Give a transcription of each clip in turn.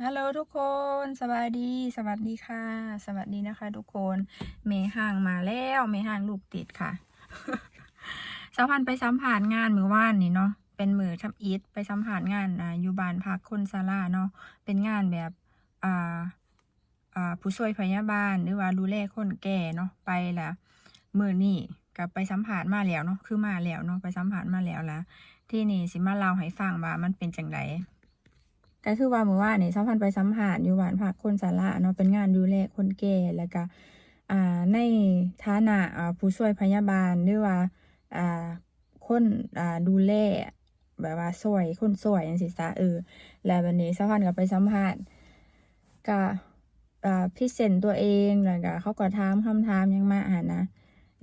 ฮัลโหลทุกคน สบายดี สวัสดีค่ะ สวัสดีนะคะทุกคน แม่ฮ้างมาแล้ว แม่ฮ้างลูกติดค่ะ สาวพันธุ์ไปสัมภาษณ์งานมื้อวานนี้เนาะ เป็นมื้อทำอิฐ ไปสัมภาษณ์งาน อ่า อยู่บ้านพักคนชราเนาะ เป็นงานแบบ อ่า อ่า ผู้ช่วยพยาบาล หรือว่าดูแลคนแก่เนาะ ไปละ มื้อนี้ก็ไปสัมภาษณ์มาแล้วเนาะ คือมาแล้วเนาะ ไปสัมภาษณ์มาแล้วละ ทีนี้สิมาเล่าให้ฟังว่ามันเป็นจั่งใด ก็คือว่ามื้อวานนี้สาวพันธุ์ไปสัมภาษณ์อยู่บ้านพักคนชราเนาะ เป็นงานดูแลคนแก่ แล้วก็ อ่า ในฐานะ อ่า ผู้ช่วยพยาบาล หรือว่า อ่า คน อ่า ดูแล แบบว่าซ่อย คนซ่อยจั่งซี้ซะ เออ แล้วบัดนี้สาวพันธุ์ก็ไปสัมภาษณ์ ก็ อ่า พรีเซนต์ตัวเอง แล้วก็เขาก็ถามคำถามหยังมาหั้นนะ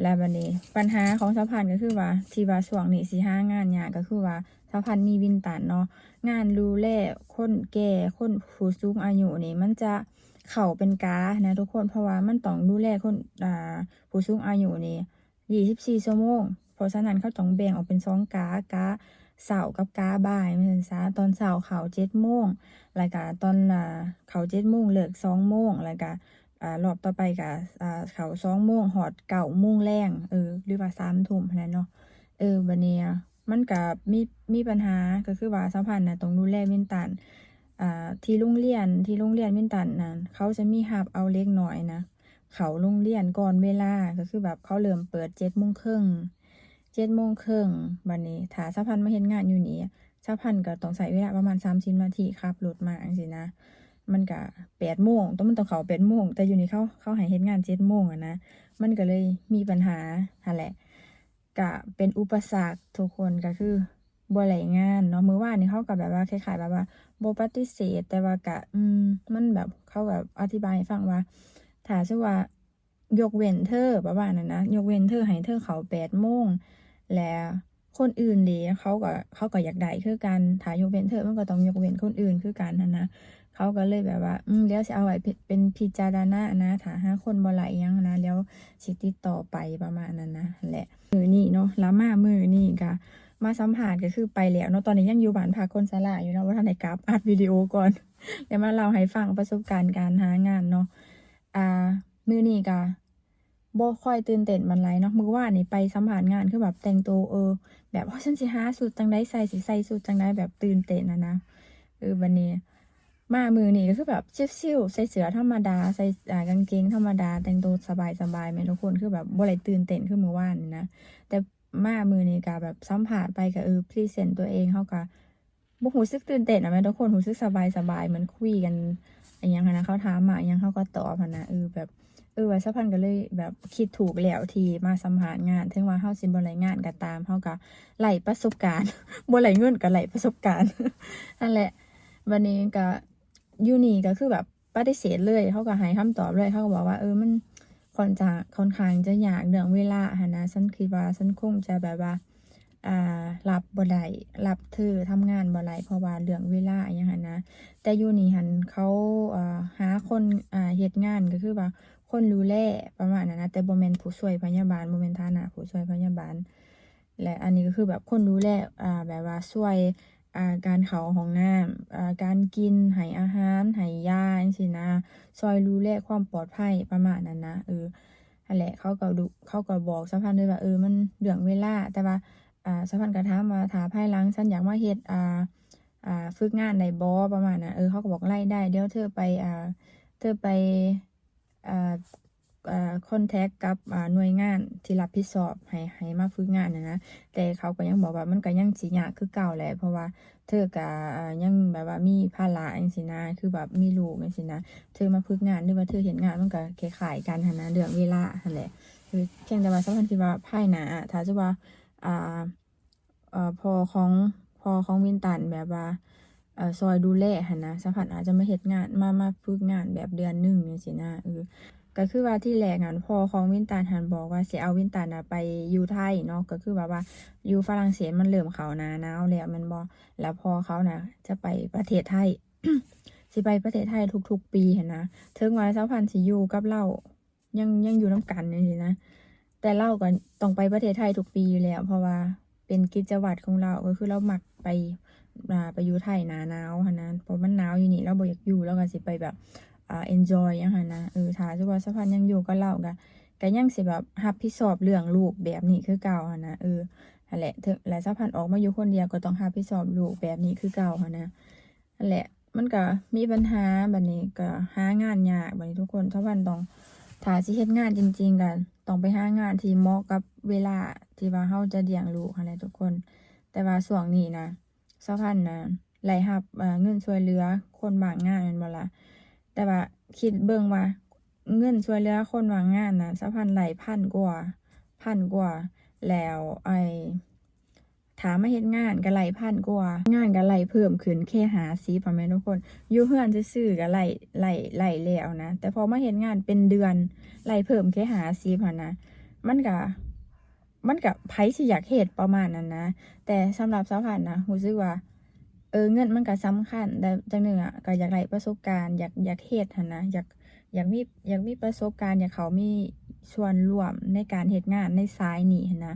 แล้วบัดนี้ปัญหาของสาวพันธุ์ก็คือว่า ที่ว่าช่วงนี้สิหางานยาก ก็คือว่าสาวพันธุ์มีวินตันเนาะ งานดูแลคนแก่ คนผู้สูงอายุนี่ มันจะเข้าเป็นกะนะทุกคน เพราะว่ามันต้องดูแลคน อ่า ผู้สูงอายุนี่ ยี่สิบสี่ชั่วโมง เพราะฉะนั้นเขาต้องแบ่งออกเป็นสองกะ กะเช้ากับกะบ่าย ว่าซั่นซะ ตอนเช้าเข้าเจ็ดโมง แล้วก็ตอน อ่า เข้าเจ็ดโมง เลิกสองโมง แล้วก็ อ่า รอบต่อไปก็ อ่า เข้าสองโมง ฮอดเก้าโมงแลง เออ หรือว่าสามทุ่มหั้นแหละเนาะ เออ บัดนี้มันก็มี มีปัญหา ก็คือว่าสาวพันธุ์น่ะต้องดูแลวินตัน อ่า ที่โรงเรียน ที่โรงเรียนวินตันน่ะ เขาจะมีรับเอาเด็กน้อยนะ เข้าโรงเรียนก่อนเวลา ก็คือแบบเขาเริ่มเปิดเจ็ดโมงครึ่ง เจ็ดโมงครึ่ง บัดนี้ถ้าสาวพันธุ์มาเฮ็ดงานอยู่นี่ สาวพันธุ์ก็ต้องใช้เวลาประมาณสามสิบนาทีขับรถมาจั่งซี้นะ มันก็แปดโมง ต้อง มันต้องเข้าแปดโมง แต่อยู่นี่เขา เขาให้เฮ็ดงานเจ็ดโมงอะนะ มันก็เลยมีปัญหาหั้นแหละ ก็เป็นอุปสรรคทุกคน ก็คือ บ่ได้งานเนาะ มื้อวานนี้เขาก็แบบว่าคล้ายๆ แบบว่าบ่ปฏิเสธ แต่ว่าก็ อืม มันแบบ เขาแบบอธิบายให้ฟังว่า ถ้าสมมุติว่ายกเว้นเธอ ประมาณนั้นนะ ยกเว้นเธอ ให้เธอเข้าแปดโมง แล้วคนอื่นเด้ เขาก็ เขาก็อยากได้คือกัน ถ้ายกเว้นเธอ มันก็ต้องยกเว้นคนอื่นคือกันหั้นนะ เขาก็เลยแบบว่า อืม เดี๋ยวสิเอาไว้เป็นพิจารณานะ ถ้าหาคนบ่ได้อิหยังหั้นนะ เดี๋ยวสิติดต่อไป ประมาณนั้นนะ หั้นแหละ มื้อนี้เนาะ แล้วมามื้อนี้ก็มาสัมภาษณ์ ก็คือไปแล้วเนาะ ตอนนี้ยังอยู่บ้านพักคนชราอยู่เนาะ บ่ทันได้กลับ อัดวิดีโอก่อน เดี๋ยวมาเล่าให้ฟังประสบการณ์การหางานเนาะ อ่า มื้อนี้ก็บ่ค่อยตื่นเต้นปานใดเนาะ มื้อวานนี้ไปสัมภาษณ์งาน คือแบบแต่งตัว เออ แบบ โอ๊ย ฉันสิหาชุดจั่งใดใส่ สิใส่ชุดจั่งใด แบบตื่นเต้นหั้นนะ เออ บัดนี้ มามื้อนี้ก็คือแบบชิลๆ ใส่เสื้อธรรมดา ใส่ อ่า กางเกงธรรมดา แต่งตัวสบายๆ แม่นทุกคน คือแบบบ่ได้ตื่นเต้นคือมื้อวานนี้นะ แต่มามื้อนี้ก็แบบสัมภาษณ์ไปก็ เออ พรีเซนต์ตัวเอง เฮาก็บ่รู้สึกตื่นเต้นอะแม่นทุกคน รู้สึกสบายๆ เหมือนคุยกัน อิหยังหั้นนะ เขาถามมาอิหยังเฮาก็ตอบหั้นนะ เออ แบบ เออ ว่าสาวพันธุ์ก็เลยแบบคิดถูกแล้วที่มาสัมภาษณ์งาน ถึงว่าเฮาสิบ่ได้งานก็ตาม เฮาก็ได้ประสบการณ์ บ่ได้เงินก็ได้ประสบการณ์ นั่นแหละ บัดนี้ก็ อยู่นี่ก็คือแบบปฏิเสธเลย เขาก็ให้คำตอบเลย เขาก็บอกว่า เออ มันค่อนข้าง ค่อนข้างจะยากเรื่องเวลาหั้นนะ ฉันคิดว่าฉันคงจะแบบว่า อ่า รับบ่ได้ รับเธอทำงานบ่ได้ เพราะว่าเรื่องเวลาอิหยังหั้นนะ แต่อยู่นี่หั้นเขา เอ่อ หาคน อ่า เฮ็ดงาน ก็คือว่าคนดูแลประมาณนั้นนะ แต่บ่แม่นผู้ช่วยพยาบาล บ่แม่นฐานะผู้ช่วยพยาบาล และอันนี้ก็คือแบบคนดูแล อ่า แบบว่าช่วย อ่า การเข้าห้องน้ำ อ่า การกิน ให้อาหาร ให้ยาจั่งซี้นะ ช่วยดูแลความปลอดภัยประมาณนั้นนะ เออ หั้นแหละ เขาก็ดุ เขาก็บอกสาวพันธุ์เลยว่า เออ มันเรื่องเวลา แต่ว่า อ่า สาวพันธุ์ก็ถามว่า ถ้าภายหลังฉันอยากมาเฮ็ด อ่า อ่า ฝึกงานได้บ่ ประมาณนั้น เออ เขาก็บอก ได้ ได้ เดี๋ยวเธอไป อ่า เธอไป อ่า อ่า คอนแทคกับ อ่า หน่วยงานที่รับผิดชอบให้ ให้มาฝึกงานหั้นนะ แต่เขาก็ยังบอกว่ามันก็ยังสิยากคือเก่าแหละ เพราะว่าเธอก็ อ่า ยังแบบว่ามีภาระจั่งซี้นะ คือแบบมีลูกจั่งซี้นะ เธอมาฝึกงานหรือว่าเธอเฮ็ดงานมันก็คล้ายๆกันหั้นนะ เรื่องเวลาหั้นแหละ คือเพียงแต่ว่าสาวพันธุ์คิดว่าภายหน้า ถ้าสมมุติว่า อ่า เอ่อ พ่อของ พ่อของวินตันแบบว่า เอ่อ ช่วยดูแลหั้นนะ สาวพันธุ์อาจจะมาเฮ็ดงาน มา มาฝึกงานแบบเดือนหนึ่งจั่งซี้นะ เออ ก็คือว่าทีแรกหั้น พ่อของวินตันหั้นบอกว่าสิเอาวินตันน่ะไปอยู่ไทยเนาะ ก็คือแบบว่าอยู่ฝรั่งเศสมันเริ่มเข้าหน้าหนาวแล้วแม่นบ่ แล้วพ่อเขาน่ะจะไปประเทศไทย สิไปประเทศไทยทุกๆปีหั้นนะ ถึงว่าสาวพันธุ์สิอยู่กับลาว ยัง ยังอยู่นำกันจั่งซี้นะ แต่ลาวก็ต้องไปประเทศไทยทุกปีอยู่แล้ว เพราะว่าเป็นกิจวัตรของลาว ก็คือลาวมักไป ອ່າ ໄປຢູ່ໄທໜ້າໜາວຫັ້ນນະ ເພາະມັນໜາວຢູ່ນີ້ ລາວບໍ່ຢາກຢູ່ ລາວກໍຊິໄປແບບ ອ່າ ເອັນຈອຍຫຍັງຫັ້ນນະ. ເອີ ຖ້າສົມມຸດວ່າສາວພັນຍັງຢູ່ກັບລາວ ກໍ ກໍຍັງຊິແບບຮັບຜິດຊອບເລື່ອງລູກແບບນີ້ຄືເກົ່າຫັ້ນນະ. ເອີ ຫັ້ນແຫຼະ ເຖິງ ແລະ ສາວພັນອອກມາຢູ່ຄົນດຽວ ກໍຕ້ອງຮັບຜິດຊອບລູກແບບນີ້ຄືເກົ່າຫັ້ນນະ. ຫັ້ນແຫຼະ ມັນກໍມີບັນຫາ ບັດນີ້ກໍຫາງານຍາກ ບັດນີ້ທຸກຄົນ ສາວພັນຕ້ອງ ຖ້າຊິເຮັດງານຈິງໆ ກໍຕ້ອງໄປຫາງານທີ່ເໝາະກັບເວລາທີ່ວ່າເຮົາຈະລ້ຽງລູກຫັ້ນແຫຼະທຸກຄົນ. ແຕ່ວ່າຊ່ວງນີ້ນະ ສາວພັນນະ ໄດ້ຮັບ ເອີ ເງິນຊ່ວຍເຫຼືອຄົນວ່າງງານແມ່ນບໍ່ລະ? ແຕ່ວ່າຄິດເບິ່ງວ່າເງິນຊ່ວຍເຫຼືອຄົນວ່າງງານນະ ສາວພັນໄດ້ພັນກວ່າ ພັນກວ່າ ແລ້ວ ໄອ້ ຖ້າມາເຮັດງານກໍໄດ້ພັນກວ່າ ງານກໍໄດ້ເພີ່ມຂຶ້ນແຄ່ຫ້າສິບຫັ້ນແມ່ນທຸກຄົນ. ຢູ່ເຮືອນຊື່ໆກໍໄດ້ ໄດ້ ໄດ້ແລ້ວນະ ແຕ່ພໍມາເຮັດງານເປັນເດືອນ ໄດ້ເພີ່ມແຄ່ຫ້າສິບຫັ້ນນະ ມັນກໍ ມັນກະ ໃຜຊິຢາກເຮັດປະມານນັ້ນນະ. ແຕ່ສຳລັບສາວພັນນະ ຮູ້ສຶກວ່າ ເອີ ເງິນມັນກະສຳຄັນ ແຕ່ຈັ່ງໜຶ່ງອະ ກະຢາກໄດ້ປະສົບການ ຢາກ ຢາກເຮັດຫັ້ນນະ ຢາກ ຢາກມີ ຢາກມີປະສົບການ ຢາກເຂົ້າມີສ່ວນຮ່ວມໃນການເຮັດງານໃນສາຍນີ້ຫັ້ນນະ.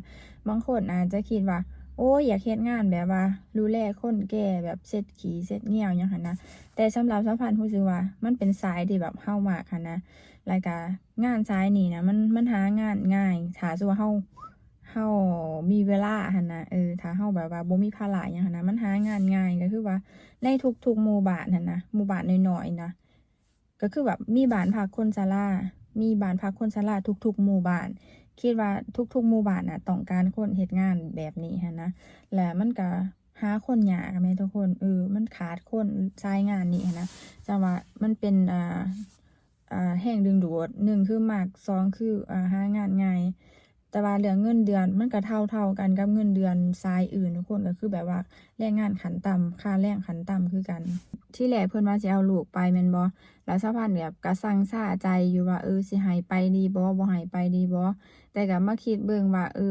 ບາງຄົນອາດຈະຄິດວ່າ ໂອ້ຍ ຢາກເຮັດງານແບບວ່າດູແລຄົນແກ່ ແບບເຊັດຂີ້ເຊັດງຽວຫຍັງຫັ້ນນະ ແຕ່ສຳລັບສາວພັນຮູ້ສຶກວ່າ ມັນເປັນສາຍທີ່ແບບເຮົາມັກຫັ້ນນະ ແລ້ວກະ ງານສາຍນີ້ນະ ມັນ ມັນຫາງານງ່າຍ ຖ້າສົມມຸດວ່າເຮົາ ເຮົາມີເວລາຫັ້ນນະ. ເອີ ຖ້າເຮົາແບບວ່າບໍ່ມີພາລະຫຍັງຫັ້ນນະ ມັນຫາງານງ່າຍ ກໍຄືວ່າໃນທຸກໆໝູ່ບ້ານຫັ້ນນະ ໝູ່ບ້ານນ້ອຍໆນະ ກໍຄືແບບມີບ້ານພັກຄົນຊະລາ ມີບ້ານພັກຄົນຊະລາທຸກໆໝູ່ບ້ານ. ຄິດວ່າທຸກໆໝູ່ບ້ານນະ ຕ້ອງການຄົນເຮັດງານແບບນີ້ຫັ້ນນະ ແລະ ມັນກໍຫາຄົນຍາກແມ່ນທຸກຄົນ. ເອີ ມັນຂາດຄົນສາຍງານນີ້ຫັ້ນນະ ຈັ່ງວ່າມັນເປັນ ອ່າ ອ່າ ແຮງດຶງດູດ ໜຶ່ງຄືມັກ ສອງຄື ອ່າ ຫາງານງ່າຍ ແຕ່ວ່າເລື່ອງເງິນເດືອນມັນກໍເທົ່າໆກັນກັບເງິນເດືອນສາຍອື່ນທຸກຄົນ ກໍຄືແບບວ່າແລງງານຂັ້ນຕ່ຳ ຄ່າແຮງຂັ້ນຕ່ຳຄືກັນ. ທີແລກເພິ່ນວ່າຊິເອົາລູກໄປແມ່ນບໍ່ ແລ້ວສາວພັນແບບກໍຊັ່ງຊາໃຈຢູ່ວ່າ ເອີ ຊິໃຫ້ໄປດີບໍ່ ບໍ່ໃຫ້ໄປດີບໍ່ ແຕ່ກໍມາຄິດເບິ່ງວ່າ ເອີ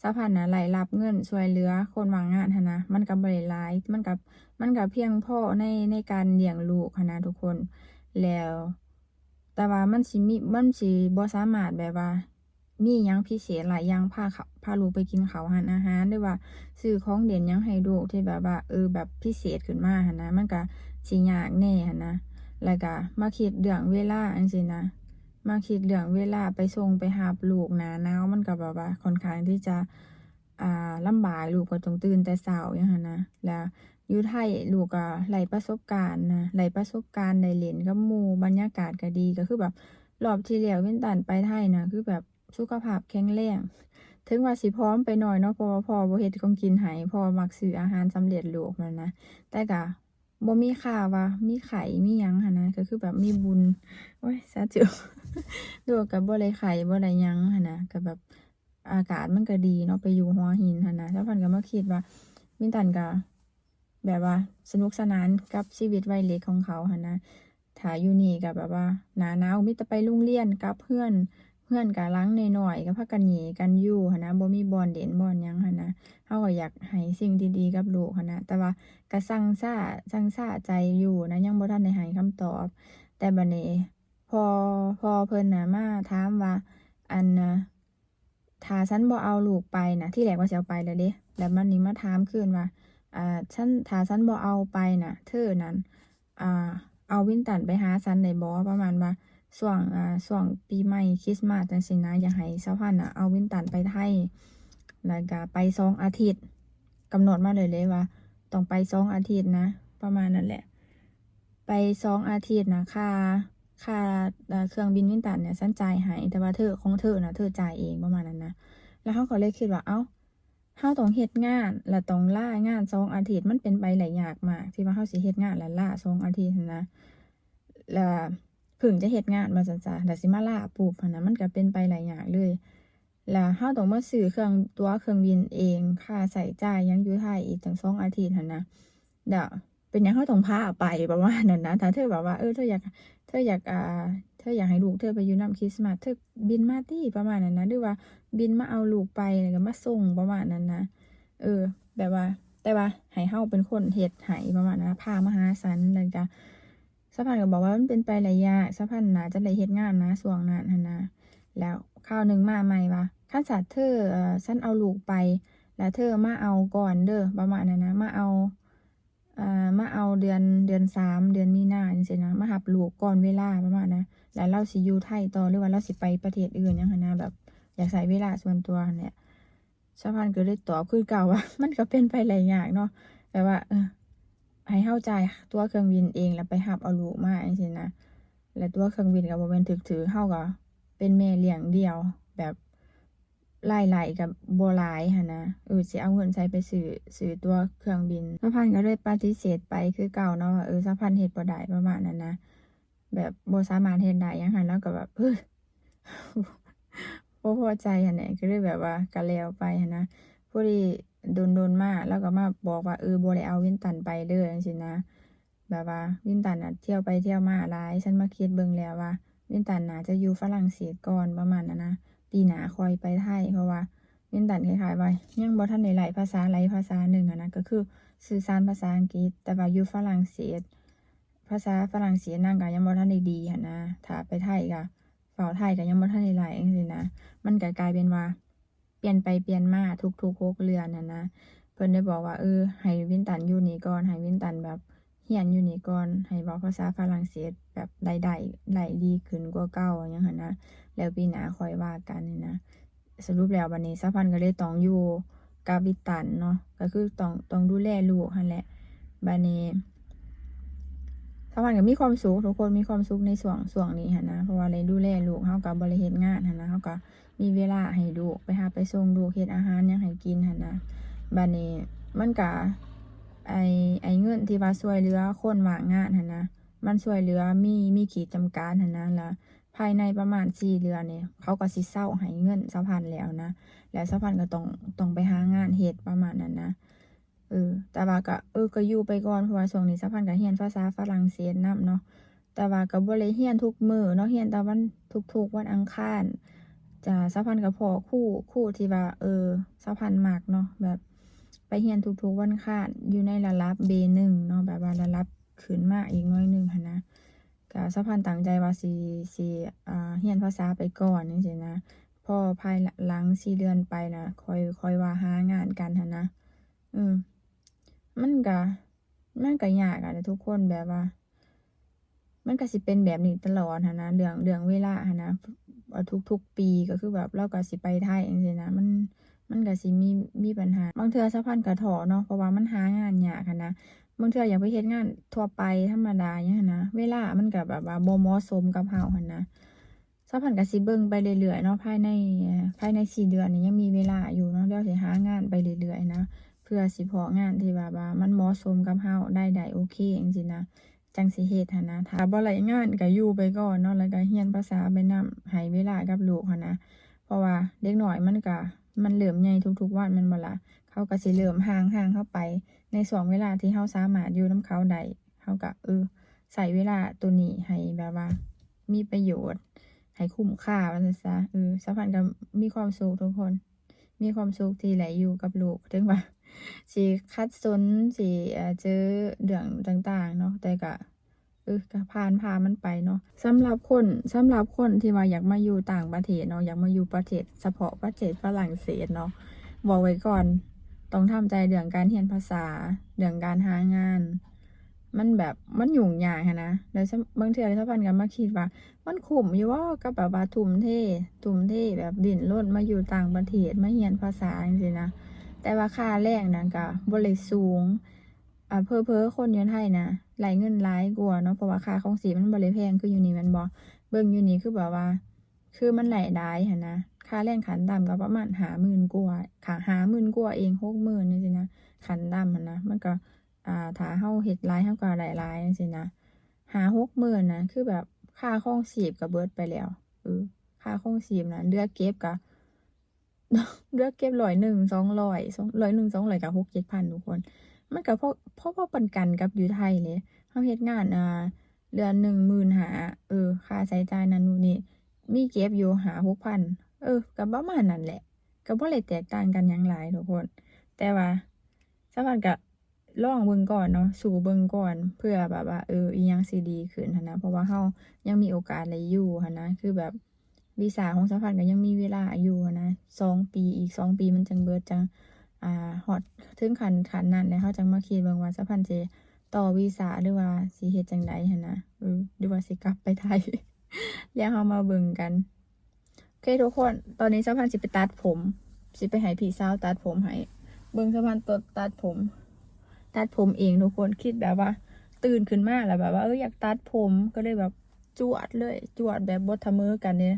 ສາວພັນນະໄດ້ຮັບເງິນຊ່ວຍເຫຼືອຄົນວ່າງງານຫັ້ນນະ ມັນກໍບໍ່ໄດ້ຫຼາຍ ມັນກໍ ມັນກໍພຽງພໍໃນ ໃນການລ້ຽງລູກຫັ້ນນະທຸກຄົນ ແລ້ວ ແຕ່ວ່າມັນຊິມີ ມັນຊິບໍ່ສາມາດແບບວ່າມີຫຍັງພິເສດຫຼາຍຢ່າງ ພາເຂົາ ພາລູກໄປກິນເຂົ້າຮ້ານອາຫານ ຫຼືວ່າຊື້ຂອງຫຼິ້ນຫຍັງໃຫ້ລູກທີ່ແບບວ່າ ເອີ ແບບພິເສດຂຶ້ນມາຫັ້ນນະ ມັນກະຊິຍາກແດ່ຫັ້ນນະ. ແລ້ວກະມາຄິດເລື່ອງເວລາຈັ່ງຊີ້ນະ ມາຄິດເລື່ອງເວລາໄປສົ່ງໄປຮັບລູກໜ້າໜາວ ມັນກະແບບວ່າຂ້ອນຂ້າງທີ່ຈະ ອ່າ ລຳບາກ ລູກກໍຕ້ອງຕື່ນແຕ່ເຊົ້າຫຍັງຫັ້ນນະ ແລ້ວຢູ່ໄທລູກກໍໄດ້ປະສົບການນະ ໄດ້ປະສົບການ ໄດ້ຫຼິ້ນກັບໝູ່ ບັນຍາກາດກໍດີ ກໍຄືແບບລອບທີ່ແລ້ວວິນຕັນໄປໄທນະ ຄືແບບສຸຂະພາບແຂງແຮງ ເຖິງວ່າຊິຜອມໄປໜ້ອຍເນາະ ເພາະວ່າພໍ່ບໍ່ເຮັດຂອງກິນໃຫ້ ພໍ່ມັກຊື້ອາຫານສຳເລັດຮູບຫັ້ນນະ ແຕ່ກໍບໍ່ມີຂ່າວວ່າມີໄຂ້ມີຫຍັງຫັ້ນນະ ກໍຄືແບບມີບຸນ ໂອ້ຍ ສາທຸ ລູກກໍບໍ່ໄດ້ໄຂ້ບໍ່ໄດ້ຫຍັງຫັ້ນນະ ກໍແບບ ອາກາດມັນກໍດີເນາະ ໄປຢູ່ຫົວຫີນຫັ້ນນະ ສາວພັນກໍມາຄິດວ່າ ວິນຕັນກໍແບບວ່າສະໜຸກສະໜານກັບຊີວິດໄວເດັກຂອງເຂົາຫັ້ນນະ ຖ້າຢູ່ນີ້ກໍແບບວ່າໜ້າໜາວມີແຕ່ໄປໂຮງຮຽນກັບເຮືອນ ເຮືອນກໍຫຼັງນ້ອຍໆ ກໍພາກັນຫຍ້ກັນຢູ່ຫັ້ນນະ ບໍ່ມີບ່ອນຫຼິ້ນບ່ອນຫຍັງຫັ້ນນະ ເຮົາກໍຢາກໃຫ້ສິ່ງດີໆກັບລູກຫັ້ນນະ ແຕ່ວ່າກໍຊັ່ງຊາ ຊັ່ງຊາໃຈຢູ່ນະ ຍັງບໍ່ທັນໄດ້ໃຫ້ຄຳຕອບ ແຕ່ບັດນີ້ ພໍ່ ພໍ່ເພິ່ນນະມາຖາມວ່າ ອັນນະ ຖ້າສັນບໍ່ເອົາລູກໄປນະ ທີແລກວ່າຊິເອົາໄປແລ້ວເດ້ ແລ້ວມັນນີ້ມາຖາມຄືນວ່າ ອ່າ ສັນ ຖ້າສັນບໍ່ເອົາໄປນະ ເທີນັ້ນ ອ່າ ເອົາວິນຕັນໄປຫາສັນໄດ້ບໍ່? ປະມານວ່າຊ່ວງ ອ່າ ຊ່ວງປີໃໝ່ຄຣິສມາສຈັ່ງຊີ້ນະ ຢາກໃຫ້ສາວພັນນະເອົາວິນຕັນໄປໄທ ແລ້ວກະໄປສອງອາທິດ ກຳນົດມາເລີຍເດ້ວ່າຕ້ອງໄປສອງອາທິດນະ ປະມານນັ້ນແຫຼະ ໄປສອງອາທິດນະ ຄ່າ ຄ່າ ເອີ ເຄື່ອງບິນວິນຕັນເນຍ ສັນຈ່າຍໃຫ້ ແຕ່ວ່າເທີ ຂອງເທີນະ ເທີຈ່າຍເອງ ປະມານນັ້ນນະ ແລ້ວເຮົາກໍເລີຍຄິດວ່າ ເອົ້າ ເຮົາຕ້ອງເຮັດງານ ແລ້ວຕ້ອງລາງານສອງອາທິດ ມັນເປັນໄປໄດ້ຍາກມາກ ທີ່ວ່າເຮົາຊິເຮັດງານ ແລ້ວລາສອງອາທິດຫັ້ນນະ ແລ້ວເພິ່ງຈະເຮັດງານວ່າຊັ້ນຊະ ແລ້ວຊິມາລາປຸບຫັ້ນນະ ມັນກໍເປັນໄປໄດ້ຍາກເລີຍ ແລ້ວເຮົາຕ້ອງມາຊື້ເຄື່ອງ ຕົ໋ວເຄື່ອງບິນເອງ ຄ່າໃຊ້ຈ່າຍຫຍັງຢູ່ໄທອີກຕັ້ງສອງອາທິດຫັ້ນນະ ແລ້ວ ເປັນຫຍັງເຮົາຕ້ອງພາໄປ ປະມານນັ້ນນະ ຖ້າເທີແບບວ່າ ເອີ ເທີຢາກ ເທີຢາກ ອ່າ ເທີຢາກໃຫ້ລູກເທີໄປຢູ່ນຳຄຣິສມາສ ເທີບິນມາຕິ ປະມານນັ້ນນະ ຫຼືວ່າບິນມາເອົາລູກໄປ ແລ້ວກໍມາສົ່ງ ປະມານນັ້ນນະ ເອີ ແບບວ່າ ແຕ່ວ່າໃຫ້ເຮົາເປັນຄົນເຮັດໃຫ້ ປະມານນັ້ນນະ ພາມາຫາສັນ ແລ້ວກໍສາວພັນກໍບອກວ່າມັນເປັນໄປໄດ້ຍາກ ສາວພັນໜ້າຈະໄດ້ເຮັດງານນະ ຊ່ວງນັ້ນຫັ້ນນະ ແລ້ວຄາວໜຶ່ງມາໃໝ່ວ່າ ຄັນຊັ້ນເທີ ເອີ ສັນເອົາລູກໄປ ແລ້ວເທີມາເອົາກ່ອນເດີ ປະມານນັ້ນນະ ມາເອົາ ອ່າ ມາເອົາເດືອນ ເດືອນສາມ ເດືອນມີນາຈັ່ງຊີ້ນະ ມາຮັບລູກກ່ອນເວລາປະມານນະ ແລ້ວລາວຊິຢູ່ໄທຕໍ່ ຫຼືວ່າລາວຊິໄປປະເທດອື່ນຫຍັງຫັ້ນນະ ແບບຢາກໃຊ້ເວລາສ່ວນຕົວຫັ້ນແຫຼະ. ສາວພັນກໍເລີຍຕອບຄືເກົ່າວ່າ ມັນກໍເປັນໄປໄດ້ຍາກເນາະ ແບບວ່າ ເອີ ໃຫ້ເຮົາຈ່າຍຕົ໋ວເຄື່ອງບິນເອງ ແລ້ວໄປຮັບເອົາລູກມາຈັ່ງຊີ້ນະ ແລ້ວຕົ໋ວເຄື່ອງບິນກໍບໍ່ແມ່ນຖືກໆ ເຮົາກໍເປັນແມ່ລ້ຽງດ່ຽວ ແບບລາຍໄດ້ກໍບໍ່ຫຼາຍຫັ້ນນະ ເອີ ຊິເອົາເງິນໃສໄປຊື້ ຊື້ຕົ໋ວເຄື່ອງບິນ. ສາວພັນກໍເລີຍປະຕິເສດໄປຄືເກົ່າເນາະ ວ່າ ເອີ ສາວພັນເຮັດບໍ່ໄດ້ ປະມານນັ້ນນະ ແບບບໍ່ສາມາດເຮັດໄດ້ຫຍັງຫັ້ນ ລາວກໍແບບ ເອີ ບໍ່ພໍໃຈຫັ້ນແຫຼະ ກໍເລີຍແບບວ່າກໍແລ້ວໄປຫັ້ນນະ. ພໍດີດົນໆ ມາລາວກໍມາບອກວ່າ ເອີ ບໍ່ໄດ້ເອົາວິນຕັນໄປເດີ ຈັ່ງຊີ້ນະ ແບບວ່າວິນຕັນນະທ່ຽວໄປທ່ຽວມາຫຼາຍ ສັນມາຄິດເບິ່ງແລ້ວວ່າວິນຕັນໜ້າຈະຢູ່ຝຣັ່ງເສດກ່ອນ ປະມານນັ້ນນະ ປີໜ້າຄ່ອຍໄປໄທ ເພາະວ່າວິນຕັນຄ້າຍໆ ວ່າຍັງບໍ່ທັນໄດ້ໄຫຼພາສາໃດພາສາໜຶ່ງຫັ້ນນະ ກໍຄືສື່ສານພາສາອັງກິດ ແຕ່ວ່າຢູ່ຝຣັ່ງເສດ ພາສາຝຣັ່ງເສດນາງກໍຍັງບໍ່ທັນໄດ້ດີຫັ້ນນະ ຖ້າໄປໄທກໍເວົ້າໄທກໍຍັງບໍ່ທັນໄດ້ໄຫຼຈັ່ງຊີ້ນະ ມັນກໍກາຍເປັນວ່າປ່ຽນໄປປ່ຽນມາທຸກໆ ຫົກເດືອນຫັ້ນນະ. ເພິ່ນໄດ້ບອກວ່າ ເອີ ໃຫ້ວິນຕັນຢູ່ນີ້ກ່ອນ ໃຫ້ວິນຕັນແບບຮຽນຢູ່ນີ້ກ່ອນ ໃຫ້ເວົ້າພາສາຝຣັ່ງເສດແບບໄດ້ ໄດ້ ໄດ້ດີຂຶ້ນກວ່າເກົ່າຫຍັງຫັ້ນນະ ແລ້ວປີໜ້າຄ່ອຍວ່າກັນຫັ້ນນະ. ສະຫຼຸບແລ້ວບັດນີ້ສາວພັນກໍເລີຍຕ້ອງຢູ່ກັບວິນຕັນເນາະ ກໍຄືຕ້ອງ ຕ້ອງດູແລລູກຫັ້ນແຫຼະ. ບັດນີ້ສາວພັນກໍມີຄວາມສຸກ ທຸກຄົນມີຄວາມສຸກໃນຊ່ວງ ຊ່ວງນີ້ຫັ້ນນະ ເພາະວ່າໄດ້ດູແລລູກ ເຮົາກໍບໍ່ໄດ້ເຮັດງານຫັ້ນນະ ເຮົາກໍມີເວລາໃຫ້ລູກ ໄປຮັບໄປສົ່ງລູກ ເຮັດອາຫານຫຍັງໃຫ້ກິນຫັ້ນນະ. ບັດນີ້ມັນກໍ ໄອ້ ໄອ້ເງິນທີ່ວ່າຊ່ວຍເຫຼືອຄົນວ່າງງານຫັ້ນນະ ມັນຊ່ວຍເຫຼືອມີ ມີຂີດຈຳກັດຫັ້ນນະ ລະ ພາຍໃນປະມານສີ່ເດືອນນີ້ ເຂົາກໍຊິເຊົາໃຫ້ເງິນສາວພັນແລ້ວນະ ແລ້ວສາວພັນກໍຕ້ອງ ຕ້ອງໄປຫາງານເຮັດປະມານນັ້ນນະ. ເອີ ແຕ່ວ່າກໍ ເອີ ກໍຢູ່ໄປກ່ອນ ເພາະວ່າຊ່ວງນີ້ສາວພັນກໍຮຽນພາສາຝຣັ່ງເສດນຳເນາະ ແຕ່ວ່າກໍບໍ່ໄດ້ຮຽນທຸກມື້ເນາະ ຮຽນແຕ່ວັນ ທຸກໆ ວັນອັງຄານ. ຈະ ສາວພັນກໍພໍ້ຄູ ຄູທີ່ວ່າ ເອີ ສາວພັນມັກເນາະ ແບບໄປຮຽນທຸກໆ ວັນອັງຄານ ຢູ່ໃນລະດັບເບໜຶ່ງເນາະ ແບບວ່າລະດັບຂຶ້ນມາອີກໜ້ອຍໜຶ່ງຫັ້ນນະ. ກະສາວພັນຕັ້ງໃຈວ່າຊິ ຊິ ອ່າ ຮຽນພາສາໄປກ່ອນຈັ່ງຊີ້ນະ ພໍພາຍຫຼັງສີ່ເດືອນໄປນະ ຄ່ອຍ ຄ່ອຍວ່າຫາງານກັນຫັ້ນນະ. ເອີ ມັນກະ ມັນກະຍາກຫັ້ນນະທຸກຄົນ ແບບວ່າມັນກະຊິເປັນແບບນີ້ຕະຫຼອດຫັ້ນນະ ເລື່ອງ ເລື່ອງເວລາຫັ້ນນະ ທຸກໆ ປີກໍຄືແບບລາວກໍຊິໄປໄທຈັ່ງຊີ້ນະ ມັນ ມັນກະຊິມີ ມີບັນຫາ. ບາງເທື່ອສາວພັນກະທໍ້ເນາະ ເພາະວ່າມັນຫາງານຍາກຫັ້ນນະ ບາງເທື່ອຢາກໄປເຮັດງານທົ່ວໄປທຳມະດາຫຍັງຫັ້ນນະ ເວລາມັນກໍແບບວ່າບໍ່ເໝາະສົມກັບເຮົາຫັ້ນນະ. ສາວພັນກໍຊິເບິ່ງໄປເລື້ອຍໆເນາະ ພາຍໃນ ພາຍໃນສີ່ເດືອນນີ້ຍັງມີເວລາຢູ່ເນາະ ດຽວຊິຫາງານໄປເລື້ອຍໆນະ ເພື່ອຊິພໍ້ງານທີ່ແບບວ່າມັນເໝາະສົມກັບເຮົາ ລາຍໄດ້ໂອເຄຈັ່ງຊີ້ນະ ຈັ່ງຊິເຮັດຫັ້ນນະ. ຖ້າບໍ່ໄດ້ງານກໍຢູ່ໄປກ່ອນເນາະ ແລ້ວກໍຮຽນພາສາໄປນຳ ໃຫ້ເວລາກັບລູກຫັ້ນນະ ເພາະວ່າເດັກນ້ອຍມັນກໍ ມັນເລີ່ມໃຫຍ່ທຸກໆວັນແມ່ນບໍ່ລະ ເຂົາກໍຊິເລີ່ມຫ່າງໆເຮົາໄປ. ໃນຊ່ວງເວລາທີ່ເຮົາສາມາດຢູ່ນຳເຂົາໄດ້ ເຮົາກໍ ເອີ ໃຊ້ເວລາໂຕນີ້ໃຫ້ແບບວ່າມີປະໂຫຍດ ໃຫ້ຄຸ້ມຄ່າວ່າຊັ້ນຊະ. ເອີ ສາວພັນກໍມີຄວາມສຸກທຸກຄົນ ມີຄວາມສຸກທີ່ໄດ້ຢູ່ກັບລູກ ເຖິງວ່າຊິຂັດສົນ ຊິ ເອີ ເຈີເລື່ອງຕ່າງໆເນາະ ແຕ່ກໍ ເອີ ກໍຜ່ານ ຜ່ານມັນໄປເນາະ. ສຳລັບຄົນ ສຳລັບຄົນທີ່ວ່າຢາກມາຢູ່ຕ່າງປະເທດເນາະ ຢາກມາຢູ່ປະເທດ ສະເພາະປະເທດຝຣັ່ງເສດເນາະ ບອກໄວ້ກ່ອນ ຕ້ອງທຳໃຈເລື່ອງການຮຽນພາສາ ເລື່ອງການຫາງານ ມັນແບບ ມັນຫຍຸ້ງຍາກຫັ້ນນະ. ແລ້ວ ບາງເທື່ອສາວພັນກໍມາຄິດວ່າ ມັນຄຸ້ມຢູ່ບໍ່ ກັບແບບວ່າທຸ່ມເທ ທຸ່ມເທແບບດີ້ນລົນມາຢູ່ຕ່າງປະເທດ ມາຮຽນພາສາຈັ່ງຊີ້ນະ ແຕ່ວ່າຄ່າແຮງນະກໍບໍ່ໄດ້ສູງ ອ່າ ເຜີໆຄົນຢູ່ໄທນະ ໄດ້ເງິນຫຼາຍກວ່າເນາະ ເພາະວ່າຄ່າຄອງຊີບມັນບໍ່ໄດ້ແພງຄືຢູ່ນີ້ແມ່ນບໍ່? ເບິ່ງຢູ່ນີ້ຄືແບບວ່າ ຄືມັນໄດ້ຫຼາຍຫັ້ນນະ ຄ່າແຮງຂັ້ນຕ່ຳກໍປະມານຫ້າໝື່ນກວ່າ ຄ່າ ຫ້າໝື່ນກວ່າເອງ ຫົກໝື່ນຈັ່ງຊີ້ນະ ຂັ້ນຕ່ຳຫັ້ນນະ. ມັນກໍ ອ່າ ຖ້າເຮົາເຮັດຫຼາຍ ເຮົາກໍໄດ້ຫຼາຍຈັ່ງຊີ້ນະ ຫ້າຫົກໝື່ນນະ ຄືແບບຄ່າຄອງຊີບກໍເບິດໄປແລ້ວ ເອີ ຄ່າຄອງຊີບນະ ເຫຼືອເກັບກໍ ເຫຼືອເກັບຮ້ອຍໜຶ່ງ ສອງຮ້ອຍ ຮ້ອຍໜຶ່ງ ສອງຮ້ອຍ ກໍຫົກເຈັດພັນທຸກຄົນ ມັນກໍພໍ ພໍ ພໍປານກັນກັບຢູ່ໄທເດ້. ເຮົາເຮັດງານ ອ່າ ເດືອນໜຶ່ງໝື່ນຫ້າ ເອີ ຄ່າໃຊ້ຈ່າຍນັ້ນໂນ່ນນີ້ ມີເກັບຢູ່ຫ້າຫົກພັນ ເອີ ກໍປະມານນັ້ນແຫຼະ ກໍບໍ່ໄດ້ແຕກຕ່າງກັນຫຍັງຫຼາຍທຸກຄົນ. ແຕ່ວ່າສາວພັນກໍ ລອງເບິ່ງກ່ອນເນາະ ສູ້ເບິ່ງກ່ອນ ເພື່ອແບບວ່າ ເອີ ອີ່ຫຍັງຊິດີຂຶ້ນຫັ້ນນະ ເພາະວ່າເຮົາຍັງມີໂອກາດໄດ້ຢູ່ຫັ້ນນະ ຄືແບບວີຊາຂອງສາວພັນກໍຍັງມີເວລາຢູ່ຫັ້ນນະ ສອງປີ ອີກສອງປີມັນຈັ່ງເບິດ ຈັ່ງ ອ່າ ຮອດເຖິງຂັ້ນ ຂັ້ນນັ້ນແລ້ວ ເຮົາຈັ່ງມາຄິດເບິ່ງວ່າສາວພັນຊິ ຕໍ່ວີຊາ ຫຼືວ່າຊິເຮັດຈັ່ງໃດຫັ້ນນະ ເອີ ຫຼືວ່າຊິກັບໄປໄທ ແລ້ວເຮົາມາເບິ່ງກັນ. ໂອເຄທຸກຄົນ ຕອນນີ້ສາວພັນຊິໄປຕັດຜົມ ຊິໄປໃຫ້ພີ່ສາວຕັດຜົມໃຫ້. ເບິ່ງສາວພັນຕັດ ຕັດຜົມ ຕັດຜົມເອງທຸກຄົນ. ຄິດແບບວ່າຕື່ນຂຶ້ນມາແລ້ວແບບວ່າ ເອີ ຢາກຕັດຜົມ ກໍເລີຍແບບຈວດເລີຍ ຈວດແບບບໍ່ສະເໝີກັນເດ້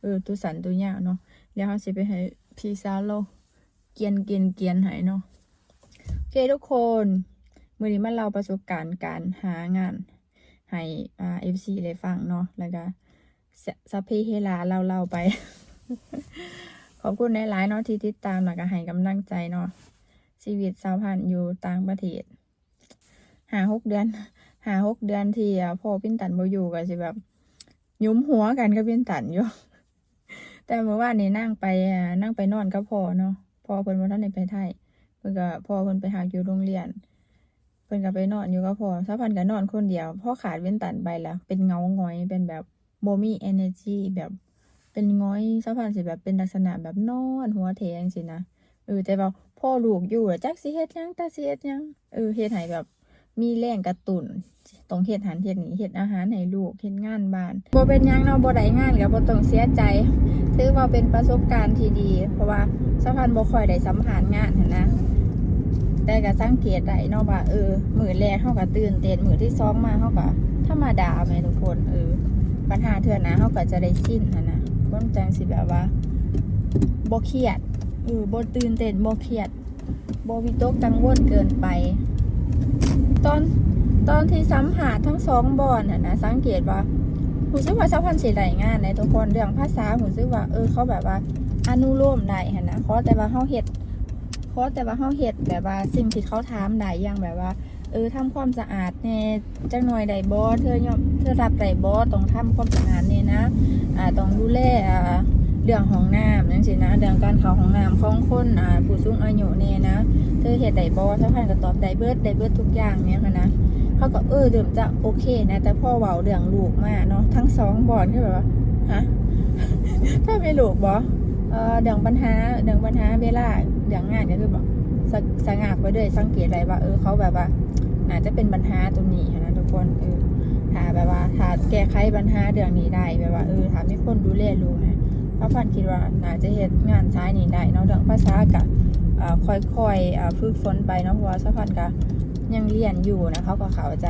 ເອີ ໂຕສັ້ນໂຕຍາວເນາະ. ແລ້ວເຮົາຊິໄປໃຫ້ພີ່ສາວລາວກຽນ ກຽນ ກຽນໃຫ້ເນາະ. ໂອເຄທຸກຄົນ ມື້ນີ້ມາເລົ່າປະສົບການການຫາງານໃຫ້ ອ່າ ເອັຟຊີ ໄດ້ຟັງເນາະ ແລ້ວກະ ສະ ສະເພເຮລາເລົ່າໆໄປ. ຂອບຄຸນຫຼາຍໆເນາະທີ່ຕິດຕາມ ແລ້ວກະໃຫ້ກຳລັງໃຈເນາະ. ຊີວິດສາວພັນຢູ່ຕ່າງປະເທດ ຫ້າຫົກເດືອນ ຫ້າຫົກເດືອນທີ່ ອ່າ ພໍ່ວິນຕັນບໍ່ຢູ່ ກໍຊິແບບຫຍຸມຫົວກັນກັບວິນຕັນຢູ່. ແຕ່ມື້ວານນີ້ນາງໄປ ອ່າ ນາງໄປນອນກັບພໍ່ເນາະ ພໍ່ເພິ່ນບໍ່ທັນໄດ້ໄປໄທ ເພິ່ນກໍ ພໍ່ເພິ່ນໄປຮັບຢູ່ໂຮງຮຽນ ເພິ່ນກໍໄປນອນຢູ່ກັບພໍ່. ສາວພັນກໍນອນຄົນດຽວ ພໍຂາດວິນຕັນໄປແລ້ວ ເປັນເຫງົາຫງອຍ ເປັນແບບບໍ່ມີເອເນີຈີ ແບບເປັນຫງອຍ. ສາວພັນຊິແບບເປັນລັກສະນະແບບນອນຫົວແຖຈັ່ງຊີ້ນະ. ເອີ ແຕ່ວ່າພໍລູກຢູ່ແລ້ວຈັກຊິເຮັດຫຍັງ ຈັກຊິເຮັດຫຍັງ ເອີ ເຮັດໃຫ້ແບບ ມີແຮງກະຕຸ້ນ ຕ້ອງເຮັດຫັ້ນເຮັດນີ້ ເຮັດອາຫານໃຫ້ລູກ ເຮັດງານບ້ານ. ບໍ່ເປັນຫຍັງເນາະ ບໍ່ໄດ້ງານກໍບໍ່ຕ້ອງເສຍໃຈ ຖືວ່າເປັນປະສົບການທີ່ດີ ເພາະວ່າສາວພັນບໍ່ຄ່ອຍໄດ້ສຳພາດງານຫັ້ນນະ. ແຕ່ກໍສັງເກດໄດ້ເນາະວ່າ ເອີ ມື້ແລກເຮົາກໍຕື່ນເຕັ້ນ ມື້ທີສອງມາເຮົາກໍທຳມະດາແໝ່ທຸກຄົນ. ເອີ ບັນຫາເທື່ອໜ້າເຮົາກໍຈະໄດ້ຊິນຫັ້ນນະ ມັນຈັ່ງຊິແບບວ່າບໍ່ຄຽດ ເອີ ບໍ່ຕື່ນເຕັ້ນ ບໍ່ຄຽດ. ບໍ່ວິຕົກກັງວົນເກີນໄປ. ຕອນ ຕອນທີ່ສຳພາດທັງສອງບ່ອນຫັ້ນນະ ສັງເກດວ່າ ຮູ້ສຶກວ່າສາວພັນຊິໄດ້ງານໃດ໋ທຸກຄົນ. ເລື່ອງພາສາຮູ້ສຶກວ່າ ເອີ ເຂົາແບບວ່າອະນຸໂລມໄດ້ຫັ້ນນະ ຂໍແຕ່ວ່າເຮົາເຮັດ ຂໍແຕ່ວ່າເຮົາເຮັດແບບວ່າສິ່ງທີ່ເຂົາຖາມໄດ້ ຢ່າງແບບວ່າ ເອີ ທຳຄວາມສະອາດແດ່ ຈັກໜ່ອຍໄດ້ບໍ່? ເທີຍອມ ເທີຮັບໄດ້ບໍ່? ຕ້ອງທຳຄວາມສະອາດແດ່ນະ ອາ ຕ້ອງດູແລ ອາ ເລື່ອງຫ້ອງນ້ຳຈັ່ງຊີ້ນະ ເລື່ອງການເຂົ້າຫ້ອງນ້ຳຂອງຄົນ ອາ ຜູ້ສູງອາຍຸແດ່ນະ ເທີເຮັດໄດ້ບໍ່? ສາວພັນກໍຕອບໄດ້ເບິດ ໄດ້ເບິດທຸກຢ່າງຫຍັງຫັ້ນນະ. ເຂົາກໍ ເອີ ເລີ່ມຈະໂອເຄນະ ແຕ່ພໍເວົ້າເລື່ອງລູກມາເນາະ ທັງສອງບ່ອນຄືແບບວ່າ ຮະ ເທີມີລູກບໍ່? ເອີ ເລື່ອງບັນຫາ ເລື່ອງບັນຫາເວລາ ເລື່ອງງານກໍຄືແບບ ສະ ສະຫງັກໄປເລີຍ. ສັງເກດໄດ້ວ່າ ເອີ ເຂົາແບບວ່າ ໜ້າຈະເປັນບັນຫາຕົວນີ້ຫັ້ນນະທຸກຄົນ. ເອີ ຖ້າແບບວ່າ ຖ້າແກ້ໄຂບັນຫາເລື່ອງນີ້ໄດ້ ແບບວ່າ ເອີ ຖ້າມີຄົນດູແລລູກນະ ສາວພັນຄິດວ່າໜ້າຈະເຮັດງານສາຍນີ້ໄດ້ເນາະ. ເລື່ອງພາສາກະ ເອີ ຄ່ອຍໆ ເອີ ຝຶກຝົນໄປເນາະ ເພາະວ່າສາວພັນກະຍັງຮຽນຢູ່ນະ ເຂົາກໍເຂົ້າໃຈ.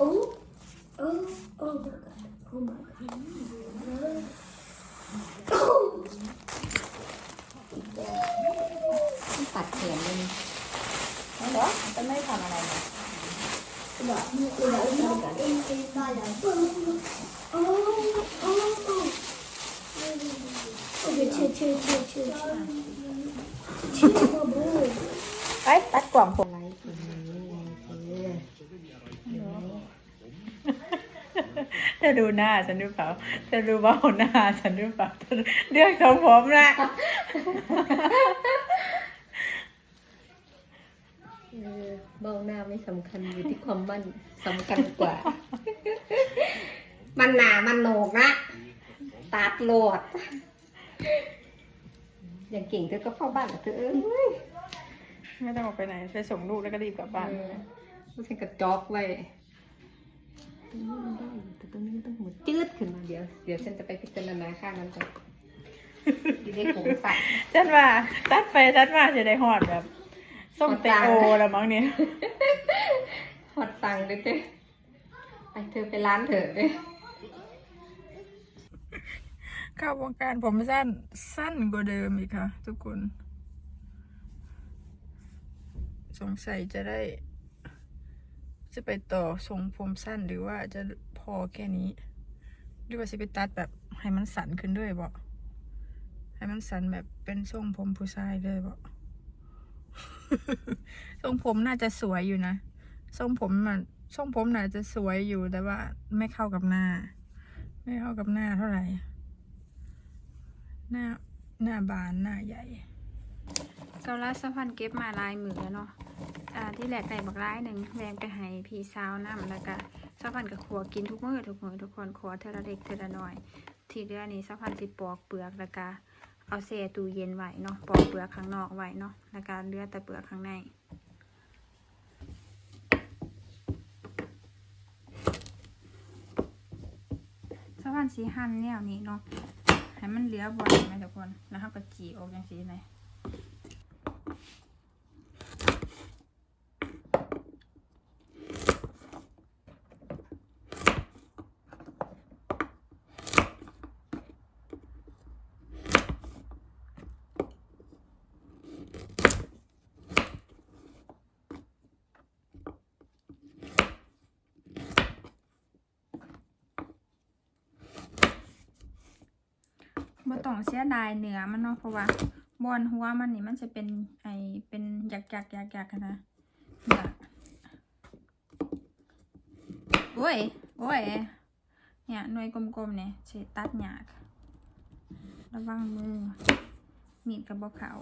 Oh, oh my god. Oh my god. ມັນຕັດແຂນເລີຍນີ້. ເຫັນບໍ່? ມັນໄມ່ທຳອະໄລນະ. Oh, oh, oh. Okay, chill, chill, chill, chill, chill. Chill, boo. ໄປ ຕັດກວາງຜົມ. ເທາດູໜ້າສັນຫຼືເປົ່າ? ເທາດູເວົ້າໜ້າສັນຫຼືເປົ່າ? ເທາດູເລື່ອງຊົງຜົມນະ. ເອີ ເວົ້າໜ້າໄມ່ສຳຄັນ ຢູ່ທີ່ຄວາມໝັ້ນສຳຄັນກວ່າ. ໝັ້ນໜ້າໝັ້ນໂໜກນະ ຕັດໂລດ. ຢ່າງເກັ່ງເທີກໍເຝົ້າບ້ານລະເທີເອີຍ. ໄມ່ຕ້ອງອອກໄປໄຫນ ໄປສົ່ງລູກແລ້ວກໍຣີບກັບບ້ານ. ເອີ ລູກເສັນກະຈອກໄວ້. ຕົວນີ້ມັນໄດ້ຢູ່ ແຕ່ຕົວນີ້ມັນຕ້ອງຫົວຈືດຂຶ້ນມາ. ດຽວ ດຽວເສັນຈະໄປພິຈາລະນາຂ້າງນັ້ນກ່ອນ. ຢູ່ໃນຜົມສັ້ນ. ສັນວ່າ ຕັດໄປຕັດມາຊິໄດ້ຮອດແບບ ຊົງເຕໂອລະມັ້ງນີ້. ຮອດສັ່ງເດ້. ໄປເທີໄປຮ້ານເທີເດ້. ເຂົ້າວົງການຜົມສັ້ນ ສັ້ນກວ່າເດີມອີກຄ່ະທຸກຄົນ. ສົງໄສຈະໄດ້ ຈະໄປຕໍ່ຊົງຜົມສັ້ນ ຫຼືວ່າຈະພໍແຄ່ນີ້ ຫຼືວ່າຊິໄປຕັດແບບໃຫ້ມັນສັ້ນຂຶ້ນເລີຍບໍ? ໃຫ້ມັນສັ້ນແບບເປັນຊົງຜົມຜູ້ຊາຍເລີຍບໍ? ຊົງຜົມໜ້າຈະສວຍຢູ່ນະ ຊົງຜົມນະ. ຊົງຜົມໜ້າຈະສວຍຢູ່ ແຕ່ວ່າໄມ່ເຂົ້າກັບໜ້າ ໄມ່ເຂົ້າກັບໜ້າເທົ່າໃດ ໜ້າ ໜ້າບານ ໜ້າໃຫຍ່. ເກົາລັດສາວພັນເກັບມາຫຼາຍມື້ແລ້ວເນາະ. ອ່າ ທີແລກໄດ້ບັກຫຼາຍໜຶ່ງ ແບ່ງໄປໃຫ້ພີ່ສາວນຳ ແລ້ວກະສາວພັນກໍຂົ້ວກິນທຸກມື້ ທຸກມື້ ທຸກຄົນ ຂົ້ວເທື່ອລະເລັກເທື່ອລະນ້ອຍ. ທີ່ເຫຼືອນີ້ສາວພັນຊິປອກເປືອກ ແລ້ວກະ ເອົາແຊ່ຕູ້ເຢັນໄວ້ເນາະ, ປອກເປືອກຂ້າງນອກໄວ້ເນາະ, ແລ້ວກະເຫຼືອແຕ່ເປືອກຂ້າງໃນ. ສະຫວັນຊິຫັ່ນແນວນີ້ເນາະ ໃຫ້ມັນເຫຼືອບ່ອນແມ່ນທຸກຄົນ, ແລ້ວເຮົາກໍຈີກອອກຈັ່ງຊີ້ແຫຼະ. ບໍ່ຕ້ອງເສຍດາຍເນື້ອມັນເນາະ, ເພາະວ່າບ່ອນຫົວມັນນີ້ມັນຈະເປັນ ໄອ້ ເປັນຢາກໆໆໆຫັ້ນນະ. ໂອ້ຍ ໂອ້ຍ ເນີ້ຍ ໜ່ວຍກົມໆນີ້ຊິຕັດຍາກ, ລະວັງມື, ມີດກໍບໍ່ເຂົ້າ.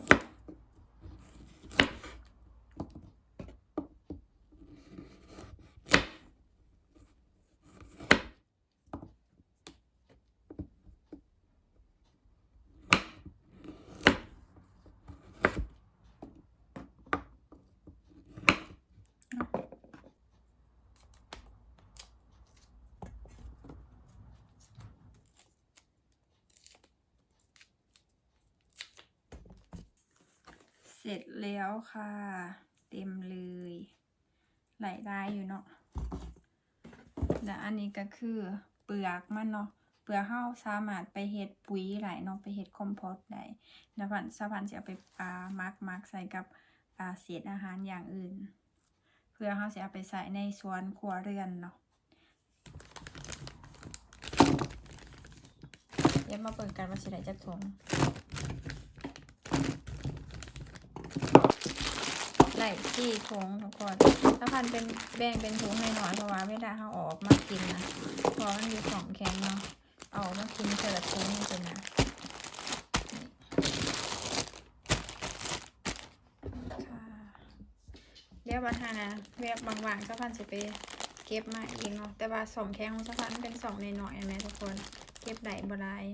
ເສັດແລ້ວຄ່ະ ເຕັມເລີຍ, ໄດ້ຫຼາຍຢູ່ເນາະ. ແລະ ອັນນີ້ກໍຄືເປືອກມັນເນາະ, ເປືອກເຮົາສາມາດໄປເຮັດປຸ໋ຍໄດ້ເນາະ, ໄປເຮັດຄອມໂພສໄດ້. ແລ້ວພັນ ສະພັນຊິເອົາໄປ ອ່າ ໝັກ ໝັກໃສ່ກັບ ອ່າ ເສດອາຫານຢ່າງອື່ນ ເພື່ອເຮົາຊິເອົາໄປໃຊ້ໃນສວນຄົວເຮືອນເນາະ. ດຽວມາເບິ່ງກັນວ່າຊິໄດ້ຈັກຖົງ. ໄດ້ສີ່ຖົງທຸກຄົນ. ສະພັນເປັນ ແບ່ງເປັນຖົງນ້ອຍໆ ເພາະວ່າເວລາເຮົາເອົາອອກມາກິນນະ, ເພາະວ່າມັນຢູ່ຊ່ອງແຂງເນາະ, ເອົາອອກມາກິນເທື່ອລະຖົງຈັ່ງຊີ້ນະ. ດຽວບັດຫານະ ແວບວ່າງໆ ສະພັນຊິໄປເກັບມາອີກເນາະ, ແຕ່ວ່າຊ່ອງແຂງຂອງສະພັນມັນເປັນຊ່ອງນ້ອຍໆ ແມ່ນບໍ່ທຸກຄົນ, ເກັບໄດ້ບໍ່ຫຼາຍ.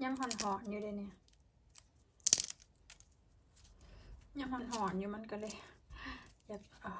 ຍັງຮ້ອນໆຢູ່ເດ້ນີ້, ຍັງຮ້ອນໆຢູ່ ມັນກໍເລີຍຢາກ ເອີ